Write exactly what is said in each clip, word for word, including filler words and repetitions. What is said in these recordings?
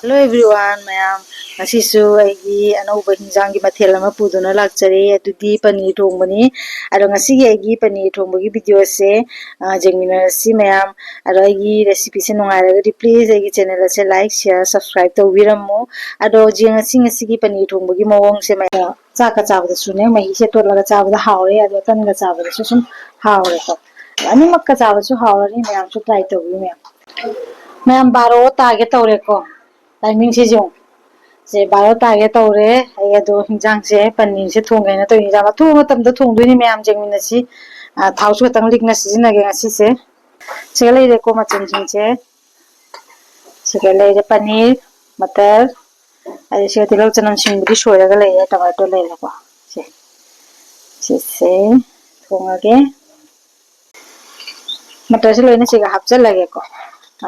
Hello everyone, ꯃꯌꯥꯝ, ꯉꯁꯤꯁꯨ ꯑꯩꯒꯤ ꯑꯅꯧꯕ ꯍꯤꯟꯖꯥꯡꯒꯤ ꯃꯊꯦꯜ ꯑꯃ ꯄꯨꯗꯨꯅ ꯂꯥꯛꯆꯔꯦ꯫ ꯑꯗꯨꯗꯤ ꯄꯅꯤꯔ ꯊꯣꯡꯕꯅꯤ꯫ ꯑꯗꯣ ꯉꯁꯤꯒꯤ ꯑꯩꯒꯤ ꯄꯅꯤꯔ ꯊꯣꯡꯕꯒꯤ videoꯁꯦ, ꯑ, ꯌꯦꯡꯃꯤꯟꯅꯔꯁꯤ ꯃꯌꯥꯝ꯫ ꯑꯗꯣ ꯑꯩꯒꯤ recipeꯁꯦ ꯅꯨꯡꯉꯥꯏꯔꯒꯗꯤ please ꯑꯩꯒꯤ channel ꯑꯁꯦ like, share, subscribe ꯇꯧꯕꯤꯔꯝꯃꯨ꯫ ꯑꯗꯣ ꯌꯦꯡꯉꯁꯤ ꯉꯁꯤꯒꯤ ꯄꯅꯤꯔ ꯊꯣꯡꯕꯒꯤ ꯃꯑꯣꯡꯁꯦ ꯃꯌꯥꯝ꯫ ꯆꯥꯛꯀ ꯆꯥꯕꯗꯁꯨꯅꯦ, ꯃꯍꯤꯁꯦ ꯇꯣꯠꯂꯒ ꯆꯥꯕꯗ ꯍꯥꯎꯔꯦ, ꯑꯗꯣ ꯇꯟꯒ ꯆꯥꯕꯗꯁꯨ ꯁꯨꯝ ꯍꯥꯎꯔꯦꯀꯣ꯫ ꯑꯅꯤꯃꯛꯀ ꯆꯥꯕꯁꯨ ꯍꯥꯎꯔꯅꯤ, ꯃꯌꯥꯝꯁꯨ try ꯇꯧꯕꯤꯌꯨ ꯃꯌꯥꯝ꯫ ꯃꯌꯥꯝ ꯕꯥꯔꯣ ꯇꯥꯒꯦ ꯇꯧꯔꯦꯀꯣ, timingꯁꯤꯁꯨ ꯌꯦꯡꯉꯨ꯫ ꯁꯦ ꯕꯥꯔꯣ ꯇꯥꯒꯦ ꯇꯧꯔꯦ꯫ ꯑꯩ ꯑꯗꯣ ꯍꯤꯟꯖꯥꯡꯁꯦ, ꯄꯅꯤꯔꯁꯦ ꯊꯣꯡꯒꯦꯅ ꯇꯧꯔꯤ꯫ ꯍꯤꯟꯖꯥꯡ ꯑꯊꯨꯕ ꯃꯇꯝꯗ ꯊꯣꯡꯗꯣꯏꯅꯤ ꯃꯌꯥꯝ, ꯌꯦꯡꯃꯤꯟꯅꯁꯤ꯫ ꯑ, ꯊꯥꯎꯁꯨ ꯈꯤꯇꯪ ꯂꯤꯛꯅ ꯁꯤꯖꯤꯟꯅꯒꯦ ꯉꯁꯤꯁꯦ꯫ ꯁꯤꯒ ꯂꯩꯔꯦꯀꯣ ꯃꯆꯜꯁꯤꯡꯁꯦ꯫ ꯁꯤꯒ ꯂꯩꯔꯦ ꯄꯅꯤꯔ, ꯃꯇꯔ, ꯑꯗꯩ ꯁꯤꯒ ꯇꯤꯜꯍꯧ ꯆꯅꯝ ꯁꯤꯡꯕꯨꯗꯤ ꯁꯣꯏꯔꯒ ꯂꯩꯔꯦ, tomato ꯂꯩꯔꯦꯀꯣ꯫ ꯁꯦ, ꯁꯤꯁꯦ ꯊꯣꯡꯉꯒꯦ꯫ ꯃꯇꯔꯁꯦ ꯂꯣꯏꯅ ꯁꯤꯒ ꯍꯥꯞꯆꯜꯂꯒꯦꯀꯣ꯫ ꯑ,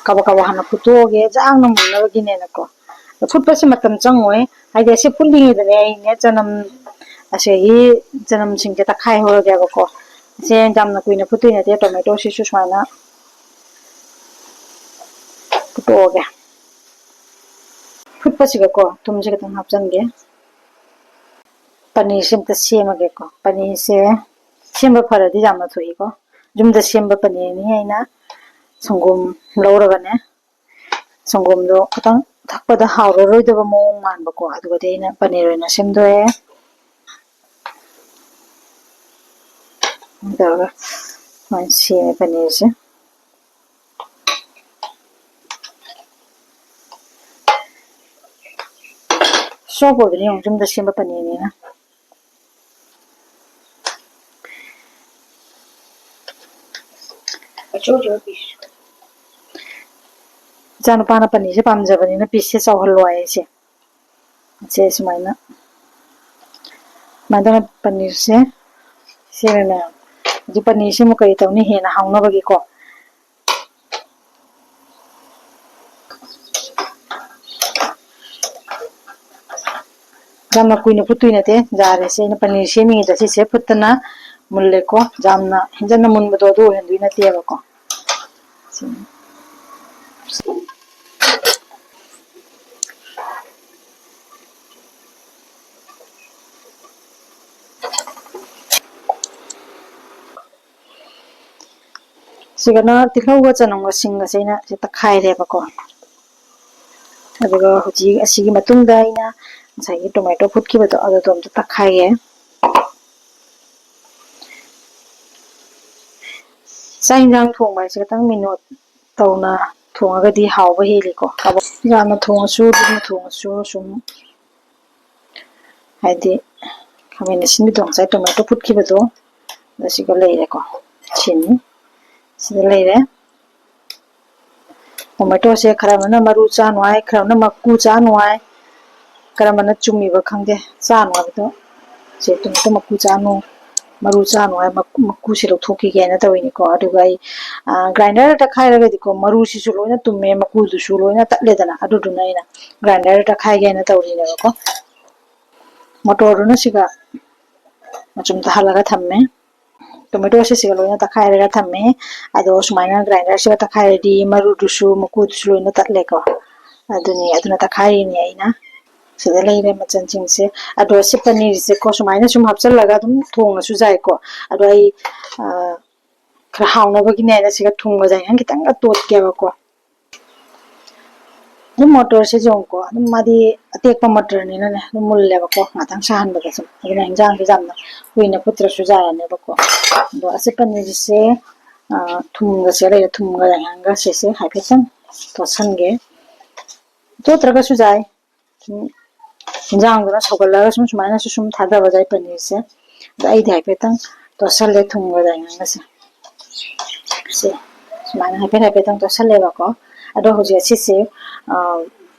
ꯀꯕꯛ ꯀꯕꯛ ꯍꯥꯟꯅ ꯐꯨꯠꯇꯣꯛꯑꯒꯦ, ꯌꯥꯡꯅ ꯃꯨꯟꯅꯕꯒꯤꯅꯦꯅꯀꯣ꯫ ꯑꯗꯣ ꯐꯨꯠꯄꯁꯦ ꯃꯇꯝ ꯆꯪꯉꯣꯏ, ꯍꯥꯏꯗꯤ ꯑꯁꯤ ꯐꯨꯠꯂꯤꯉꯩꯗꯅꯦ ꯑꯩꯅꯦ ꯆꯅꯝ, ꯑꯁꯤꯒꯤ ꯆꯅꯝꯁꯤꯡꯁꯦ ꯇꯛꯈꯥꯏꯍꯧꯔꯒꯦꯕꯀꯣ꯫ ꯁꯦ ꯌꯥꯝꯅ ꯀꯨꯏꯅ ꯐꯨꯠꯇꯣꯏ ꯅꯠꯇꯦ, tomatoꯁꯤꯁꯨ ꯁꯨꯃꯥꯏꯅ ꯐꯨꯠꯇꯣꯛꯑꯒꯦ꯫ ꯐꯨꯠꯄꯁꯤꯒꯀꯣ ꯊꯨꯝꯁꯦ ꯈꯤꯇꯪ ꯍꯥꯞꯆꯟꯒꯦ꯫ ꯄꯅꯤꯔꯁꯦ ꯑꯝꯇ ꯁꯦꯝꯃꯒꯦꯀꯣ꯫ ꯄꯅꯤꯔꯁꯦ ꯁꯦꯝꯕ ꯐꯔꯗꯤ ꯌꯥꯝꯅ ꯊꯣꯛꯏꯀꯣ꯫ ꯌꯨꯝꯗ ꯁꯦꯝꯕ ꯄꯅꯤꯔꯅꯤ꯫ ꯑꯩꯅ ꯁꯪꯒꯣꯝ ꯂꯧꯔꯒꯅꯦ, ꯁꯪꯒꯣꯝꯗꯣ ꯈꯤꯇꯪ ꯊꯛꯄꯗ ꯍꯥꯎꯔꯔꯣꯏꯗꯕ ꯃꯑꯣꯡ ꯃꯥꯟꯕꯀꯣ, ꯑꯗꯨꯒꯗꯤ ꯑꯩꯅ ꯄꯅꯤꯔ ꯑꯣꯏꯅ ꯁꯦꯝꯗꯣꯛꯑꯦ꯫ ꯁꯨꯃꯥꯏꯅ ꯇꯧꯔꯒ ꯁꯨꯃꯥꯏꯅ ꯁꯦꯝꯃꯦ ꯄꯅꯤꯔꯁꯦ꯫ Soft ꯑꯣꯏꯕꯅꯤ ꯌꯦꯡꯉꯨ, ꯌꯨꯝꯗ ꯁꯦꯝꯕ ꯄꯅꯤꯔꯅꯤꯅ꯫ ꯏꯆꯥꯅꯨꯄꯥꯅ ꯄꯅꯤꯔꯁꯦ ꯄꯥꯝꯖꯕꯅꯤꯅ pieceꯁꯦ ꯆꯥꯎꯍꯜꯂꯣ ꯍꯥꯏꯌꯦ ꯏꯆꯦ꯫ ꯁꯦ ꯁꯨꯃꯥꯏꯅ, ꯁꯨꯃꯥꯏꯅ ꯇꯧꯅ ꯄꯅꯤꯔꯁꯦ ꯁꯦꯝꯃꯦ ꯃꯌꯥꯝ꯫ ꯍꯧꯖꯤꯛ ꯄꯅꯤꯔꯁꯤꯃꯨꯛ ꯀꯔꯤ ꯇꯧꯅꯤ, ꯍꯦꯟꯅ ꯍꯥꯎꯅꯕꯒꯤꯀꯣ꯫ ꯌꯥꯝꯅ ꯀꯨꯏꯅ ꯐꯨꯠꯇꯣꯏ ꯅꯠꯇꯦ꯫ ꯌꯥꯔꯦꯁꯦ, ꯑꯩꯅ ꯄꯅꯤꯔ ꯁꯦꯝꯃꯤꯉꯩꯗ ꯁꯤꯁꯦ ꯐꯨꯠꯇꯅ ꯃꯨꯜꯂꯦꯀꯣ꯫ ꯌꯥꯝꯅ ꯍꯦꯟꯖꯟꯅ ꯃꯨꯟꯕꯗꯣ ꯑꯗꯨ ꯑꯣꯏꯍꯟꯗꯣꯏ ꯅꯠꯇꯦꯕꯀꯣ꯫ ꯁꯤ ꯁꯤꯒꯅ ꯇꯤꯜꯍꯧꯒ ꯆꯅꯝꯒ ꯁꯤꯡꯒꯁꯦ ꯑꯩꯅ ꯁꯤ ꯇꯛꯈꯥꯏꯔꯦꯕꯀꯣ꯫ ꯑꯗꯨꯒ ꯍꯧꯖꯤꯛ ꯑꯁꯤꯒꯤ ꯃꯇꯨꯡꯗ ꯑꯩꯅ ꯉꯁꯥꯏꯒꯤ tomato ꯐꯨꯠꯈꯤꯕꯗꯣ ꯑꯗꯨꯗꯣ ꯑꯝꯇ ꯇꯛꯈꯥꯏꯒꯦ꯫ ꯆꯥꯛ ꯌꯦꯟꯁꯥꯡ ꯊꯣꯡꯕ ꯍꯥꯏꯁꯦ ꯈꯤꯇꯪ ꯃꯤꯅꯣꯠ ꯇꯧꯅ ꯊꯣꯡꯉꯒꯗꯤ ꯍꯥꯎꯕ ꯍꯦꯜꯂꯤꯀꯣ꯫ ꯀꯥꯕꯛ ꯌꯥꯝꯅ ꯊꯣꯡꯉꯁꯨ, ꯄꯤꯛꯅ ꯊꯣꯡꯉꯁꯨ, ꯁꯨꯝ ꯍꯥꯏꯗꯤ ꯈꯥꯃꯦꯟ ꯑꯁꯤꯟꯕꯤꯗꯣ, ꯉꯁꯥꯏ tomato ꯐꯨꯠꯈꯤꯕꯗꯣ, ꯑꯗꯨ ꯁꯤꯒ ꯂꯩꯔꯦꯀꯣ꯫ ꯁꯤꯅꯤ꯫ ꯁꯤꯗ ꯂꯩꯔꯦ꯫ Tomatoꯁꯦ ꯈꯔ ꯑꯃꯅ ꯃꯔꯨ ꯆꯥꯅꯨ ꯍꯥꯏ, ꯈꯔ ꯑꯃꯅ ꯃꯀꯨ ꯆꯥꯅꯨ ꯍꯥꯏ꯫ ꯀꯔꯝꯕꯅ ꯆꯨꯝꯃꯤꯕ ꯈꯪꯗꯦ꯫ ꯆꯥꯅꯨ ꯍꯥꯏꯕꯗꯣ ꯁꯦ, tomato ꯃꯀꯨ ꯆꯥꯅꯨ, ꯃꯔꯨ ꯆꯥꯅꯨ ꯍꯥꯏ, ꯃꯀꯨ-, ꯃꯀꯨꯁꯦ ꯂꯧꯊꯣꯛꯈꯤꯒꯦꯅ ꯇꯧꯔꯤꯅꯤꯀꯣ꯫ ꯑꯗꯨꯒ ꯑꯩ, ꯑ, grinderꯗ ꯇꯛꯈꯥꯏꯔꯒꯗꯤꯀꯣ, ꯃꯔꯨꯁꯤꯁꯨ ꯂꯣꯏꯅ ꯇꯨꯝꯃꯦ, ꯃꯀꯨꯗꯨꯁꯨ ꯂꯣꯏꯅ ꯇꯠꯂꯦꯗꯅ꯫ ꯑꯗꯨꯗꯨꯅ ꯑꯩꯅ grinderꯗ ꯇꯛꯈꯥꯏꯒꯦꯅ ꯇꯧꯔꯤꯅꯦꯕꯀꯣ꯫ Motorꯗꯨꯅ ꯁꯤꯒ ꯃꯆꯨꯝ ꯇꯥꯍꯜꯂꯒ ꯊꯝꯃꯦ꯫ Tomatoꯁꯦ ꯁꯤꯒ ꯂꯣꯏꯅ ꯇꯛꯈꯥꯏꯔꯒ ꯊꯝꯃꯦ꯫ ꯑꯗꯣ ꯁꯨꯃꯥꯏꯅ grinderꯁꯤꯒ ꯇꯛꯈꯥꯏꯔꯗꯤ ꯃꯔꯨꯗꯨꯁꯨ ꯃꯀꯨꯗꯨꯁꯨ ꯂꯣꯏꯅ ꯇꯠꯂꯦꯀꯣ꯫ ꯑꯗꯨꯅꯤ, ꯑꯗꯨꯅ ꯇꯛꯈꯥꯏꯔꯤꯅꯦ ꯑꯩꯅ꯫ ꯁꯤꯗ ꯂꯩꯔꯦ ꯃꯆꯜꯁꯤꯡꯁꯦ꯫ ꯑꯗꯣ ꯁꯤ paneerꯁꯦꯀꯣ ꯁꯨꯃꯥꯏꯅ ꯁꯨꯝ ꯍꯥꯞꯆꯜꯂꯒ ꯑꯗꯨꯝ ꯊꯣꯡꯉꯁꯨ ꯌꯥꯏꯀꯣ꯫ ꯑꯗꯣ ꯑꯩ, ꯑ, ꯈꯔ ꯍꯥꯎꯅꯕꯒꯤꯅꯦꯅ ꯁꯤꯒ ꯊꯨꯝꯒ ꯆꯥꯏꯉꯪ ꯈꯤꯇꯪꯒ ꯇꯣꯠꯀꯦꯕꯀꯣ꯫ ꯑꯗꯨꯝ motorꯁꯦ ꯌꯦꯡꯉꯨꯀꯣ, ꯑꯗꯨꯝ ꯃꯥꯗꯤ ꯑꯇꯦꯛꯄ motorꯅꯤꯅꯅꯦ ꯑꯗꯨꯝ ꯃꯨꯜꯂꯦꯕꯀꯣ, ꯉꯥꯛꯇꯪ ꯁꯥꯍꯟꯕꯗ ꯁꯨꯝ꯫ ꯑꯗꯨꯅ ꯏꯟꯖꯥꯡꯁꯦ ꯌꯥꯝꯅ ꯀꯨꯏꯅ ꯐꯨꯠꯇ꯭ꯔꯁꯨ ꯌꯥꯔꯅꯦꯕꯀꯣ꯫ ꯑꯗꯣ ꯑꯁꯤ paneerꯁꯦ, ꯑ, ꯊꯨꯝꯒꯁꯦ ꯂꯩꯔꯦ, ꯊꯨꯝꯒ ꯌꯥꯏꯉꯪꯒ ꯁꯤꯁꯦ ꯍꯥꯏꯐꯦꯠꯇꯪ ꯇꯣꯠꯁꯟꯒꯦ꯫ ꯇꯣꯠꯇ꯭ꯔꯒꯁꯨ ꯌꯥꯏ꯫ ꯁꯨꯝ ꯏꯟꯖꯥꯡꯗꯨꯅ ꯁꯧꯒꯠꯂꯒ ꯁꯨꯝ ꯁꯨꯃꯥꯏꯅꯁꯨ ꯁꯨꯝ ꯊꯥꯗꯕ ꯌꯥꯏ paneerꯁꯦ꯫ ꯑꯗꯣ ꯑꯩꯗꯤ ꯍꯥꯏꯐꯦꯠꯇꯪ ꯇꯣꯠꯁꯜꯂꯦ ꯊꯨꯝꯒ ꯌꯥꯏꯉꯪꯒꯁꯦ꯫ ꯁꯦ, ꯁꯨꯃꯥꯏꯅ ꯍꯥꯏꯐꯦꯠ ꯍꯥꯏꯐꯦꯠꯇꯪ ꯇꯣꯠꯁꯜꯂꯦꯕꯀꯣ꯫ ꯑꯗꯣ ꯍꯧꯖꯤꯛ ꯑꯁꯤꯁꯦ, ꯑ,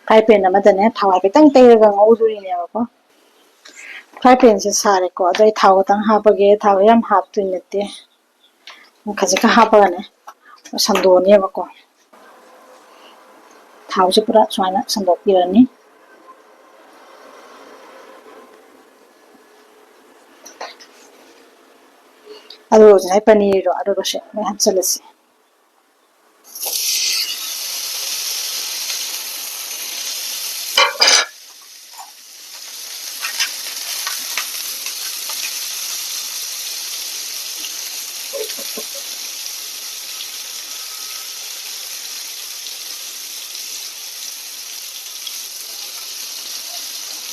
fry pan ꯑꯃꯗꯅꯦ ꯊꯥꯎ ꯍꯥꯏꯐꯦꯠꯇꯪ ꯇꯩꯔꯒ ꯉꯧꯗꯣꯔꯤꯅꯦꯕꯀꯣ꯫ Fry panꯁꯦ ꯁꯥꯔꯦꯀꯣ꯫ ꯑꯗꯣ ꯑꯩ ꯊꯥꯎ ꯈꯛꯇꯪ ꯍꯥꯞꯄꯒꯦ, ꯊꯥꯎ ꯌꯥꯝ ꯍꯥꯞꯇꯣꯏ ꯅꯠꯇꯦ꯫ ꯈꯖꯤꯛ ꯈꯛ ꯍꯥꯞꯄꯒꯅꯦ ꯁꯟꯗꯣꯛꯑꯅꯦꯕꯀꯣ꯫ ꯊꯥꯎꯁꯦ ꯄꯨꯔꯥ ꯁꯨꯃꯥꯏꯅ ꯁꯟꯗꯣꯛꯄꯤꯔꯅꯤ꯫ ꯑꯗꯨꯒ ꯉꯁꯥꯏ paneerꯗꯣ ꯑꯗꯨꯒꯁꯨ ꯂꯣꯏ ꯍꯥꯞꯆꯤꯜꯂꯁꯤ꯫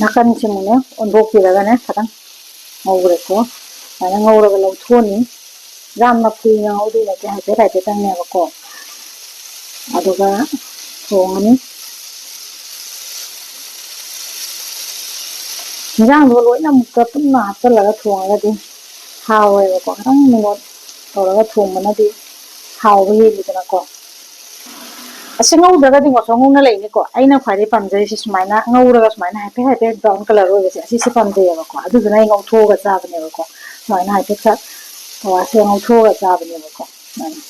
ꯅꯥꯀꯟꯁꯤꯃꯨꯛꯅꯦ ꯑꯣꯟꯊꯣꯛꯄꯤꯔꯒꯅꯦ ꯈꯤꯇꯪ ꯉꯧꯔꯦꯀꯣ꯫ ꯁꯨꯃꯥꯏꯅ ꯉꯧꯔꯒ ꯂꯧꯊꯣꯛꯑꯅꯤ꯫ ꯌꯥꯝꯅ ꯀꯨꯏꯅ ꯉꯧꯗꯣꯏ ꯅꯠꯇꯦ, ꯍꯥꯏꯐꯦꯠ ꯍꯥꯏꯐꯦꯠꯇꯪꯅꯦꯕꯀꯣ꯫ ꯑꯗꯨꯒ ꯊꯣꯡꯉꯅꯤ꯫ ꯏꯟꯖꯥꯡꯗꯣ ꯂꯣꯏꯅ ꯑꯃꯨꯛꯇ ꯄꯨꯟꯅ ꯍꯥꯞꯆꯤꯜꯂꯒ ꯊꯣꯡꯉꯒꯗꯤ ꯍꯥꯎꯋꯦꯕꯀꯣ꯫ ꯈꯤꯇꯪ ꯃꯤꯅꯣꯠ ꯇꯧꯔꯒ ꯊꯣꯡꯕꯅꯗꯤ ꯍꯥꯎꯕ ꯍꯦꯜꯂꯤꯗꯅꯀꯣ꯫ ꯑꯁꯤ ꯉꯧꯗ꯭ꯔꯒꯗꯤ ꯉꯧꯁꯣꯛ ꯉꯧꯅ ꯂꯩꯅꯤꯀꯣ꯫ ꯑꯩꯅ ꯈ꯭ꯋꯥꯏꯗꯩ ꯄꯥꯝꯖꯔꯤꯁꯦ ꯁꯨꯃꯥꯏꯅ ꯉꯧꯔꯒ ꯁꯨꯃꯥꯏꯅ ꯍꯥꯏꯐꯦꯠ ꯍꯥꯏꯐꯦꯠ brown colour ꯑꯣꯏꯕꯁꯦ, ꯑꯁꯤꯁꯦ ꯄꯥꯝꯖꯩꯌꯦꯕꯀꯣ꯫ ꯑꯗꯨꯗꯨꯅ ꯑꯩ ꯉꯧꯊꯣꯛꯑꯒ ꯆꯥꯕꯅꯦꯕꯀꯣ꯫ ꯁꯨꯃꯥꯏꯅ ꯍꯥꯏꯐꯦꯠ ꯈꯛ ꯍꯋꯥꯏꯁꯦ ꯉꯧꯊꯣꯛꯑꯒ ꯆꯥꯕꯅꯦꯕꯀꯣ꯫ ꯁꯨꯃꯥꯏꯅ꯫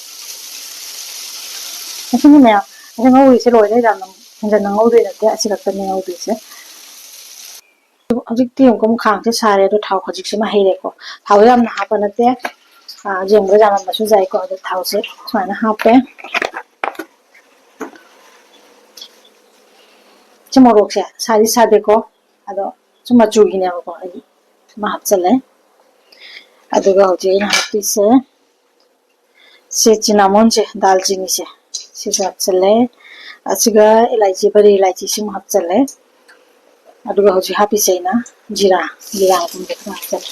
ꯑꯁꯤꯅꯤ ꯃꯌꯥꯝ꯫ ꯑꯁꯤ ꯉꯧꯔꯤꯁꯦ ꯂꯣꯏꯔꯦ꯫ ꯌꯥꯝꯅ ꯍꯦꯟꯖꯟꯅ ꯉꯧꯗꯣꯏ ꯅꯠꯇꯦ꯫ ꯑꯁꯤ ꯈꯛꯇꯅꯤ ꯉꯧꯗꯣꯏꯁꯦ꯫ ꯍꯧꯖꯤꯛꯇꯤ ꯑꯃꯨꯛꯀ ꯈꯥꯡꯁꯦ ꯁꯥꯔꯦ꯫ ꯑꯗꯣ ꯊꯥꯎ ꯈꯖꯤꯛꯁꯤꯃ ꯍꯩꯔꯦꯀꯣ꯫ ꯊꯥꯎ ꯌꯥꯝꯅ ꯍꯥꯞꯄ ꯅꯠꯇꯦ꯫ ꯑꯥ, ꯌꯦꯡꯕꯗ ꯌꯥꯝꯃꯝꯕꯁꯨ ꯌꯥꯏꯀꯣ꯫ ꯑꯗꯣ ꯊꯥꯎꯁꯦ ꯁꯨꯃꯥꯏꯅ ꯍꯥꯞꯄꯦ꯫ ꯁꯤ ꯃꯣꯔꯣꯛꯁꯦ ꯁꯥꯗꯤ ꯁꯥꯗꯦꯀꯣ꯫ ꯑꯗꯣ ꯁꯨꯝ ꯃꯆꯨꯒꯤꯅꯦꯕꯀꯣ꯫ ꯑꯩ ꯁꯨꯃ ꯍꯥꯞꯆꯜꯂꯦ꯫ ꯑꯗꯨꯒ ꯍꯧꯖꯤꯛ ꯑꯩꯅ ꯍꯥꯞꯇꯣꯏꯁꯦ ꯁꯤ ꯆꯤꯅꯥꯃꯣꯟꯁꯦ, ꯗꯥꯜꯆꯤꯅꯤꯁꯦ, ꯁꯤꯁꯨ ꯍꯥꯞꯆꯜꯂꯦ꯫ ꯑꯁꯤꯒ ꯏꯂꯥꯏꯆꯤ, ꯕꯔꯤ ꯏꯂꯥꯏꯆꯤ ꯁꯤꯃ ꯍꯥꯞꯆꯜꯂꯦ꯫ ꯑꯗꯨꯒ ꯍꯧꯖꯤꯛ ꯍꯥꯞꯄꯤꯁꯦ ꯑꯩꯅ ꯖꯤꯔꯥ, ꯖꯤꯔꯥ ꯑꯀꯪꯕ ꯈꯔ ꯍꯥꯞꯆꯜꯂꯦ꯫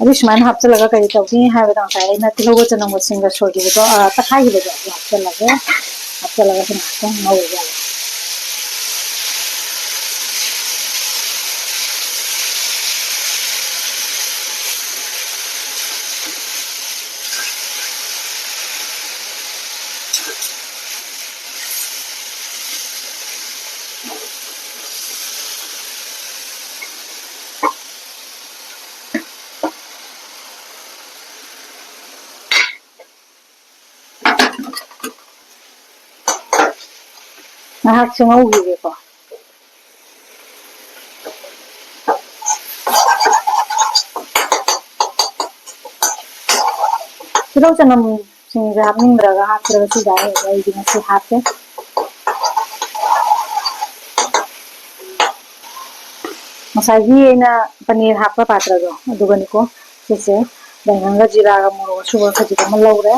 ꯑꯗꯨ ꯁꯨꯃꯥꯏꯅ ꯍꯥꯞꯆꯜꯂꯒ ꯀꯔꯤ ꯇꯧꯅꯤ ꯍꯥꯏꯕꯗ, ꯉꯁꯥꯏ ꯑꯩꯅ ꯇꯤꯜꯍꯧꯒ ꯆꯅꯝꯒ ꯁꯤꯡꯒ ꯁꯣꯏꯈꯤꯕꯗꯣ, ꯑ, ꯇꯛꯈꯥꯏꯈꯤꯕꯗꯣ, ꯑꯗꯨ ꯍꯥꯞꯆꯜꯂꯒꯦ꯫ ꯍꯥꯞꯆꯜꯂꯒ ꯁꯤ ꯉꯥꯛꯇꯪ ꯉꯧꯔꯒ ꯉꯥꯏꯍꯥꯛꯁꯦ ꯉꯧꯈꯤꯒꯦꯀꯣ꯫ ꯇꯤꯜꯍꯧ ꯆꯅꯝꯁꯤꯡꯁꯦ ꯍꯥꯞꯅꯤꯡꯗ꯭ꯔꯒ ꯍꯥꯞꯇ꯭ꯔꯒꯁꯨ ꯌꯥꯏ, ꯑꯗꯣ ꯑꯩꯗꯤ ꯉꯁꯤ ꯍꯥꯞꯄꯦ꯫ ꯉꯁꯥꯏꯒꯤ ꯑꯩꯅ ꯄꯅꯤꯔ ꯍꯥꯞꯄ ꯄꯥꯇ꯭ꯔꯗꯣ ꯑꯗꯨꯒꯅꯤꯀꯣ꯫ ꯁꯤꯁꯦ ꯌꯥꯏꯉꯪꯒ ꯖꯤꯔꯥꯒ ꯃꯣꯔꯣꯛ ꯑꯁꯨꯕ ꯈꯖꯤꯛ ꯑꯃ ꯂꯧꯔꯦ꯫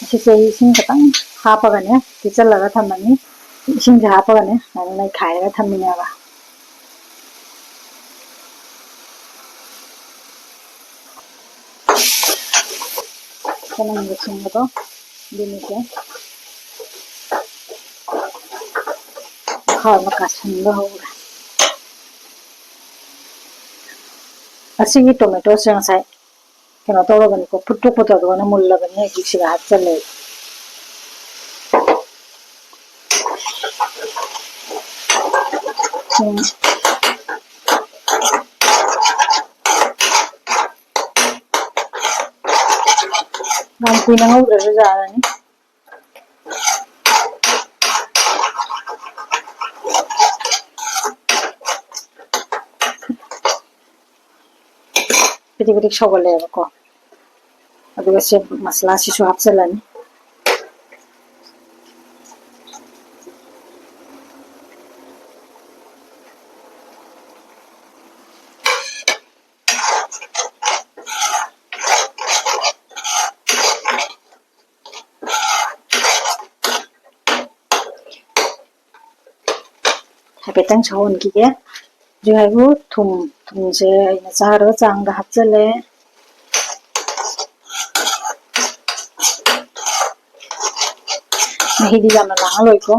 ꯁꯤꯁꯦ ꯑꯩ ꯏꯁꯤꯡ ꯈꯤꯇꯪ ꯍꯥꯞꯄꯒꯅꯦ ꯇꯤꯠꯆꯜꯂꯒ ꯊꯝꯃꯅꯤ꯫ ꯏꯁꯤꯡꯁꯦ ꯍꯥꯞꯄꯒꯅꯦ ꯁꯨꯃꯥꯏꯅ ꯅꯩꯈꯥꯏꯔꯒ ꯊꯝꯃꯤꯅꯦꯕ꯫ ꯆꯅꯝꯒ ꯁꯨꯝꯕꯗꯣ ꯑꯗꯨꯅꯤꯁꯦ꯫ ꯃꯈꯥ ꯑꯃ ꯀꯥꯁꯟꯕ ꯍꯧꯔꯦ꯫ ꯑꯁꯤꯒꯤ ꯇꯣꯃꯦꯇꯣꯁꯦ ꯉꯁꯥꯏ ꯀꯩꯅꯣ ꯇꯧꯔꯕꯅꯤꯀꯣ, ꯐꯨꯠꯇꯣꯛꯄꯗꯣ ꯑꯗꯨꯃꯥꯏꯅ ꯃꯨꯜꯂꯕꯅꯤ꯫ ꯍꯧꯖꯤꯛ ꯁꯤꯗ ꯍꯥꯞꯆꯜꯂꯦ꯫ ꯎꯝ꯫ ꯌꯥꯝ ꯀꯨꯏꯅ ꯉꯧꯗ꯭ꯔꯁꯨ ꯌꯥꯔꯅꯤ꯫ ꯄꯤꯗꯤꯛ ꯄꯤꯗꯤꯛ ꯁꯧꯒꯠꯂꯛꯑꯦꯕꯀꯣ꯫ ꯑꯗꯨꯒ ꯁꯤ ꯃꯁꯂꯥꯁꯤꯁꯨ ꯍꯥꯞꯆꯤꯜꯂꯅꯤ꯫ ꯍꯥꯏꯐꯦꯠꯇꯪ ꯁꯧꯍꯟꯈꯤꯒꯦ꯫ ꯍꯧꯖꯤꯛ ꯍꯥꯏꯕꯨ ꯊꯨꯝ, ꯊꯨꯝꯁꯦ ꯑꯩꯅ ꯆꯥꯒꯗꯕ ꯆꯥꯡꯗ ꯍꯥꯞꯆꯜꯂꯦ꯫ ꯃꯍꯤꯗꯤ ꯌꯥꯝꯅ ꯂꯥꯡꯍꯜꯂꯣꯏꯀꯣ꯫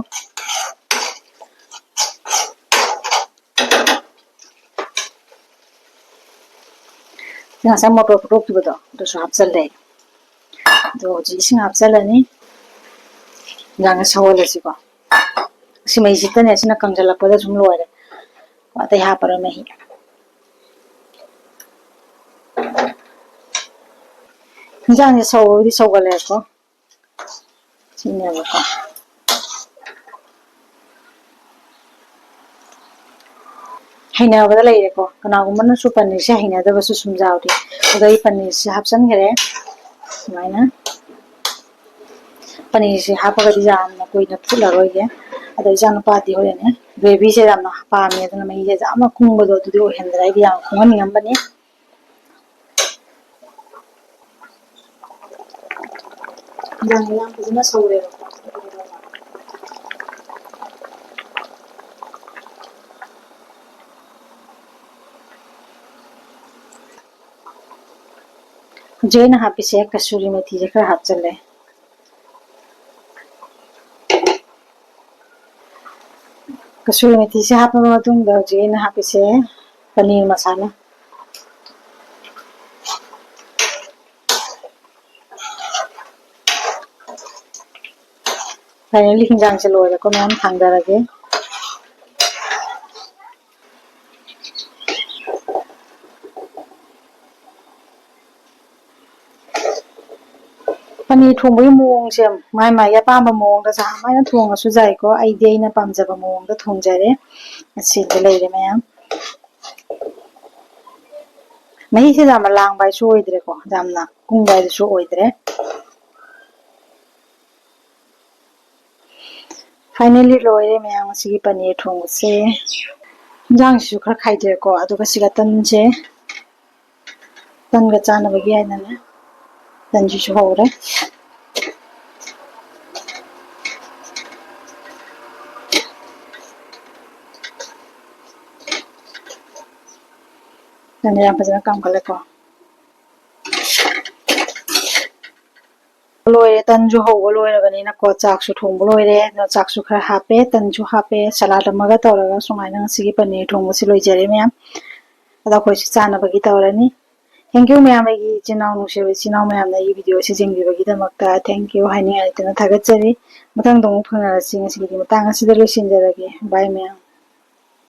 ꯉꯁꯥꯏ ꯃꯣꯇꯣꯔ ꯐꯨꯠꯇꯣꯛꯈꯤꯕꯗꯣ ꯑꯗꯨꯁꯨ ꯍꯥꯞꯆꯜꯂꯦ꯫ ꯑꯗꯣ ꯍꯧꯖꯤꯛ ꯏꯁꯤꯡ ꯍꯥꯞꯆꯜꯂꯅꯤ꯫ ꯏꯟꯖꯥꯡꯁꯦ ꯁꯧꯍꯜꯂꯁꯤꯀꯣ꯫ ꯁꯤ ꯃꯩꯁꯤꯗꯅꯦ, ꯁꯤꯅ ꯀꯪꯁꯤꯜꯂꯛꯄꯗ ꯁꯨꯝ ꯂꯣꯏꯔꯦ꯫ ꯑꯇꯩ ꯍꯥꯞꯄꯔꯣꯏ ꯃꯍꯤ꯫ ꯏꯟꯖꯥꯡꯁꯦ ꯁꯧꯕꯕꯨꯗꯤ ꯁꯧꯒꯠꯂꯛꯑꯦꯀꯣ꯫ ꯁꯤꯅꯦꯕꯀꯣ꯫ ꯍꯩꯅꯕꯗ ꯂꯩꯔꯦꯀꯣ꯫ ꯀꯅꯥꯒꯨꯝꯕꯅꯁꯨ ꯄꯅꯤꯔꯁꯦ ꯍꯩꯅꯗꯕꯁꯨ ꯁꯨꯝ ꯌꯥꯎꯔꯤ꯫ ꯑꯗꯣ ꯑꯩ ꯄꯅꯤꯔꯁꯦ ꯍꯥꯞꯆꯤꯟꯈꯔꯦ꯫ ꯁꯨꯃꯥꯏꯅ ꯄꯅꯤꯔꯁꯦ ꯍꯥꯞꯄꯒꯗꯤ ꯌꯥꯝꯅ ꯀꯨꯏꯅ ꯐꯨꯠꯂꯔꯣꯏꯒꯦ꯫ ꯑꯗꯣ ꯏꯆꯥꯅꯨꯄꯥꯗꯤ ꯍꯣꯔꯦꯟꯅꯦ ꯒ꯭ꯔꯦꯚꯤꯁꯦ ꯌꯥꯝꯅ ꯄꯥꯝꯃꯦ, ꯑꯗꯨꯅ ꯃꯍꯤꯁꯦ ꯌꯥꯝꯅ ꯀꯨꯡꯕꯗꯣ ꯑꯗꯨꯗꯤ ꯑꯣꯏꯍꯟꯗ꯭ꯔꯦ꯫ ꯑꯩꯗꯤ ꯌꯥꯝ ꯀꯨꯡꯍꯟꯅꯤꯡꯉꯝꯕꯅꯤ꯫ ꯏꯟꯖꯥꯡꯁꯦ ꯌꯥꯝ ꯐꯖꯅ ꯁꯧꯔꯦꯕꯀꯣ꯫ ꯍꯧꯖꯤꯛ ꯑꯩꯅ ꯍꯥꯞꯄꯤꯁꯦ ꯀꯁꯨꯔꯤ ꯃꯦꯊꯤꯁꯦ ꯈꯔ ꯍꯥꯞꯆꯜꯂꯦ꯫ ꯀꯁꯨꯔꯤ ꯃꯦꯊꯤꯁꯦ ꯍꯥꯞꯄ ꯃꯇꯨꯡꯗ ꯍꯧꯖꯤꯛ ꯑꯩꯅ ꯍꯥꯞꯄꯤꯁꯦ ꯄꯅꯤꯔ ꯃꯁꯥꯂꯥ꯫ Finally ꯍꯤꯟꯖꯥꯡꯁꯦ ꯂꯣꯏꯔꯦꯀꯣ, ꯃꯌꯥꯝ ꯊꯥꯡꯗꯔꯒꯦ꯫ ꯄꯅꯤꯔ ꯊꯣꯡꯕꯒꯤ ꯃꯑꯣꯡꯁꯦ ꯃꯥꯏ ꯃꯥꯏꯒꯤ ꯑꯄꯥꯝꯕ ꯃꯑꯣꯡꯗ ꯆꯞ ꯃꯥꯟꯅ ꯊꯣꯡꯉꯁꯨ ꯌꯥꯏꯀꯣ꯫ ꯑꯩꯗꯤ ꯑꯩꯅ ꯄꯥꯝꯖꯕ ꯃꯑꯣꯡꯗ ꯊꯣꯡꯖꯔꯦ꯫ ꯑꯁꯤꯗ ꯂꯩꯔꯦ ꯃꯌꯥꯝ꯫ ꯃꯍꯤꯁꯦ ꯌꯥꯝꯅ ꯂꯥꯡꯕ ꯍꯥꯏꯁꯨ ꯑꯣꯏꯗ꯭ꯔꯦꯀꯣ, ꯌꯥꯝꯅ ꯀꯨꯡꯕ ꯍꯥꯏꯗꯨꯁꯨ ꯑꯣꯏꯗ꯭ꯔꯦ꯫ Finally ꯂꯣꯏꯔꯦ ꯃꯌꯥꯝ ꯉꯁꯤꯒꯤ ꯄꯅꯤꯔ ꯊꯣꯡꯕꯁꯦ꯫ ꯏꯟꯖꯥꯡꯁꯤꯁꯨ ꯈꯔ ꯈꯥꯏꯖꯔꯦꯀꯣ, ꯑꯗꯨꯒ ꯁꯤꯒ ꯇꯟꯁꯦ, ꯇꯟꯒ ꯆꯥꯅꯕꯒꯤ ꯍꯥꯏꯅꯅꯦ꯫ ꯇꯟꯁꯤꯁꯨ ꯍꯧꯔꯦ꯫ ꯇꯟꯁꯦ ꯌꯥꯝ ꯐꯖꯅ ꯀꯥꯝꯈꯠꯂꯦꯀꯣ꯫ ꯂꯣꯏꯔꯦ, ꯇꯟꯁꯨ ꯍꯧꯕ ꯂꯣꯏꯔꯕꯅꯤꯅꯀꯣ, ꯆꯥꯛꯁꯨ ꯊꯣꯡꯕ ꯂꯣꯏꯔꯦ꯫ ꯑꯗꯣ ꯆꯥꯛꯁꯨ ꯈꯔ ꯍꯥꯞꯄꯦ, ꯇꯟꯁꯨ ꯍꯥꯞꯄꯦ, salad ꯑꯃꯒ ꯇꯧꯔꯒ ꯁꯨꯃꯥꯏꯅ ꯉꯁꯤꯒꯤ ꯄꯅꯤꯔ ꯊꯣꯡꯕꯁꯤ ꯂꯣꯏꯖꯔꯦ ꯃꯌꯥꯝ꯫ ꯑꯗꯣ ꯑꯩꯈꯣꯏꯁꯨ ꯆꯥꯅꯕꯒꯤ ꯇꯧꯔꯅꯤ꯫ Thank you ꯃꯌꯥꯝ, ꯑꯩꯒꯤ ꯏꯆꯤꯟ ꯏꯅꯥꯎ ꯅꯨꯡꯁꯤꯔꯕ ꯏꯆꯤꯟ ꯏꯅꯥꯎ ꯃꯌꯥꯝꯅ ꯑꯩꯒꯤ video ꯁꯤ ꯌꯦꯡꯕꯤꯕꯒꯤꯗꯃꯛꯇ thank you ꯍꯥꯏꯅꯤꯡꯉꯥꯏ ꯂꯩꯇꯅ ꯊꯥꯒꯠꯆꯔꯤ꯫ ꯃꯊꯪꯗ ꯑꯃꯨꯛ ꯐꯪꯅꯔꯁꯤ꯫ ꯉꯁꯤꯒꯤꯗꯤ ꯃꯇꯥꯡ ꯑꯁꯤꯗ ꯂꯣꯏꯁꯤꯟꯖꯔꯒꯦ꯫ Bye ꯃꯌꯥꯝ꯫